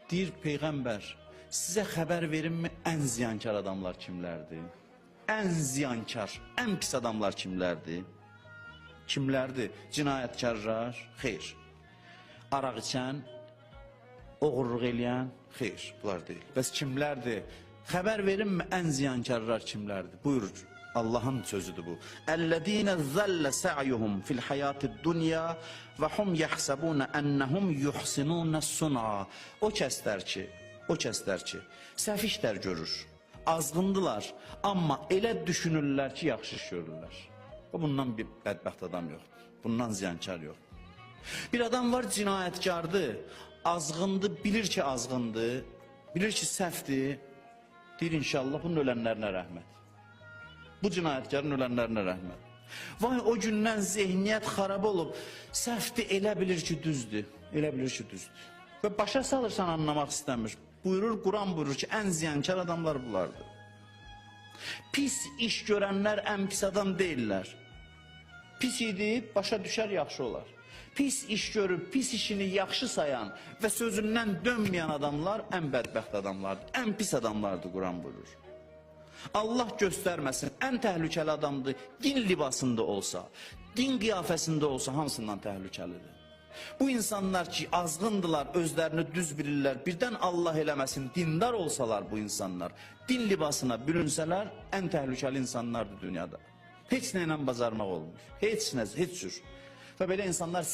Deyir Peyğəmbər, sizə xəbər verimmi ən ziyankar adamlar kimlərdir? Ən ziyankar, ən pis adamlar kimlərdir? Kimlərdir? Cinayətkarlar? Xeyr. Araq içən, oğurluq eləyən? Xeyr, bunlar deyil. Bəs kimlərdir? Xəbər verimmi ən ziyankarlar kimlərdir? Buyurur. Allahın sözüdür bu. Əlləzîne zallə sa'yuhum fil hayatid dunya və hum yahsabun ennehum yuhsinun sun'a. O kəslər ki, o kəslər ki, səhv işlər görür, azğındılar, amma elə düşünürlər ki, yaxşı iş görürlər. O bundan bir bədbəxt adam yoxdur. Bundan ziyankar yoxdur. Bir adam var cinayətkardır, azğındır, bilir ki azğındır, bilir ki səhvdir. Deyir inşallah bunun ölənlərinə rəhmət. Bu cinayətkarın ölənlərinə rəhmət. Vay o gündən zehniyyət xarab olub, səhvdir elə bilir ki düzdür, elə bilir ki düzdür. Və başa salırsan anlamaq istəmir. Buyurur, Quran buyurur ki ən ziyankar adamlar bunlardır. Pis iş görənlər ən pis adam deyirlər. Pis idi, başa düşər, yaxşı olar. Pis iş görüb, pis işini yaxşı sayan və sözündən dönməyən adamlar ən bədbəxt adamlardır, ən pis adamlardır, Quran buyurur. Allah göstərməsin, ən təhlükəli adamdır, din libasında olsa, din qiyafəsində olsa hamısından təhlükəlidir. Bu insanlar ki azğındılar, özlərini düz bilirlər, birdən Allah eləməsin, dindar olsalar bu insanlar, din libasına bürünsələr, ən təhlükəli insanlardır dünyada. Heç nə ilə bacarmaq olmur. Heç nə, heç cür. Və belə insanlar